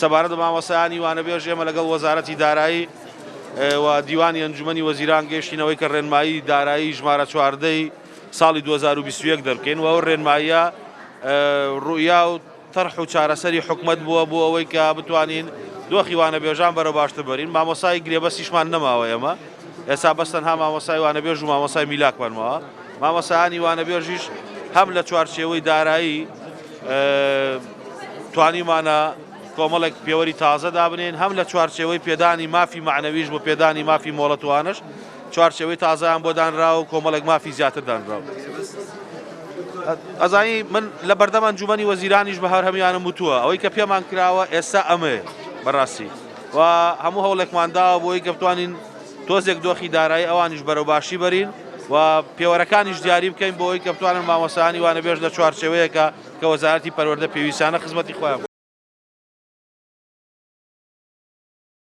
سەبارەت بە مامۆستایانی وانەبێژ ئێمە لەگەڵ وەزارەتی دارایی و دیوانی ئەنجومەنی وەزیران گەیشتینەوەی کە ڕێنمایی دارایی ژمارە چواردەی ساڵی 2021 دەربکەین و ئەو ڕێنماییە ڕوئیا و تەرح و چارەسەری حکومەت بووە بۆ ئەوەی کە بتوانین دۆخی وانەبێژان بەرەو باشتر بەرین مامۆسای گرێبەستیشمان نەماوە ئێمە ئێستا بەس تەنها مامۆسای وانەبێژ و مامۆسای میلاکمان ماوە مامۆسایانی وانەبێژیش هەم لە چوارچێوەی دارایی توانیمانە کۆمەڵێک پێوەری تازە دابنێن هەم لە چوارچێوەی پێدانی مافی معنەویش بۆ پێدانی مافی مۆڵەتوانش چوارچێوەی تازەیان بۆ دانراوە و کۆمەڵێک مافی زیاتر دانراوە. ئەزانی من لە بەردەم ئەنجومەنی وەزیرانیش بە هەر هەموویانم وتووە ئەوەی کە پێمان کراوە ئێستا ئەمەیە بەڕاستی و هەموو هەوڵێکمان داوە بۆی کە بتوانین تۆزێک دۆخی دارایی ئەوانیش بەرەو باشی بەرین و پێوەرەکانیش دیاری بکەین بۆ ئەوەی کە بتوانن مامۆستایانی وانەبێژ لە چوارچێوەیەکە کە وەزارەتی پەروەردە پێویستانە خزمەتی خۆیان.